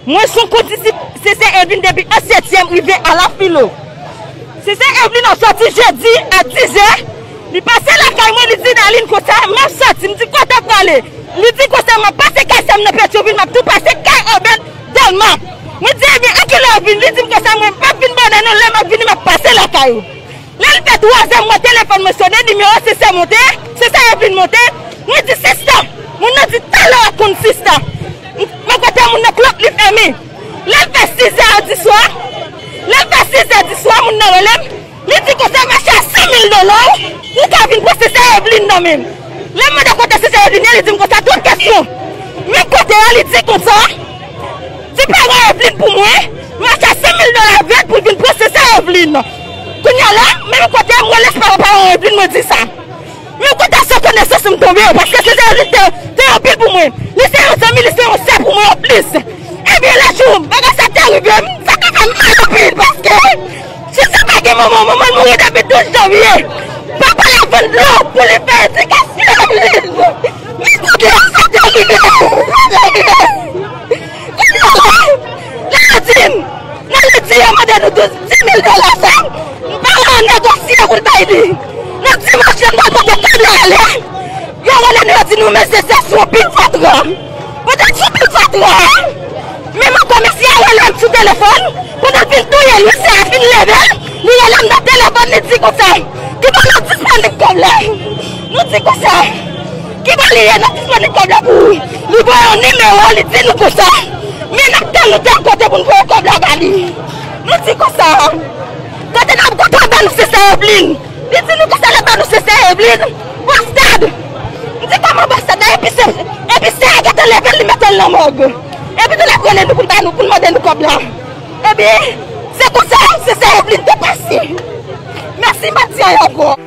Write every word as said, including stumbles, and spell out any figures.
Mwen se yon kondisip Sesè Evlin depi an setyèm rive a la filo. Sesè Evlin ap sòti jedi a dizè. Li pase lakay mwen, li di Darline konsa, "M ap sòti." M di, "Kote w prale?" Li di konsa, "M ap pase kay Sam nan Petyonvil, m ap tou pase kay Obed Dèlma." Mwen di, "Ebyen, a kilè w vin?" Li di m konsa, "Mwen p ap vin bonè non, lè m ap vini, m ap pase lakay ou." Lè l fè twazè, m wè telefòn mwen sonnen, nimewo Sesè monte, Sesè Evlin monte. Mwen di, "Sista." Moun nan di, "Talè w ap konn, sista." Men kote moun nan klòp li fèmen. Lè l fè sizè a di swa, lè l fè sizè di swa, moun nan rele m. Li di konsa, "M achte a san mil dola w, ou ka vin pran Sesè Evlin nan men m." Lè m mande kote Sesè Evlin ye, li di m konsa, "Twòp kesyon." Men kote a, li di konsa, "Di paran Evlin pou mwen, m achte a san mil dola vèt pou l vin pran Sesè Evlin." Kounye a la, menm kote a, m wè lespri paran Evlin, mwen di sa. Men kote a, san konesans m tonbe, paske Sesè Evlin te, te anpil pou mwen. Li se yon zanmi, li se yon sè pou mwen anplis. Ebyen, lè jou bagay sa te rive m, sa te fè m mal anpil, paske Sista pa gen manman, manman l mouri depi douz janvye. Papa l ap vann dlo pou li fè edikasyon Evlin. Men kote a, sa te rive m. Kounye a la, lè yo di m, nan ledi, yo mande nou douz, dis mil dola sa, m pa negosye pou l bay li. Nan dimanch lan, m pral pote kòb la ale. Yo rele nou, yo di nou, "Mesye, se sou pil fatra." Pandan sou pil fatra, menm ankò, mesye a rele m sou telefòn. Pandan l fin touye l, mesye a fin leve l, li rele m nan telefòn, li di konsa, "Kiba nou disponib kòb la?" Nou di konsa, "Kiba li ye, n ap disponib kòb la pou ou." Li voye yon nimewo, li di nou konsa, "Men n ap tann nou tèl kote pou n voye kòb la ba li." Nou di konsa, "Kote n ap, kote w ba nou Sesè Evlin?" Li di nou konsa, "L ap ba nou Sesè Evlin, Bòstad." M di, "Kòman Bòstad la?" Epi se, epi sè a gentan leve l, li mete l nan mòg. Epi tou l ap rele nou pou l ba nou, pou l mande nou kòb la. Epi, se konsa, Sesè Evlin te pase. Mèsi, m pa di anyen ankò.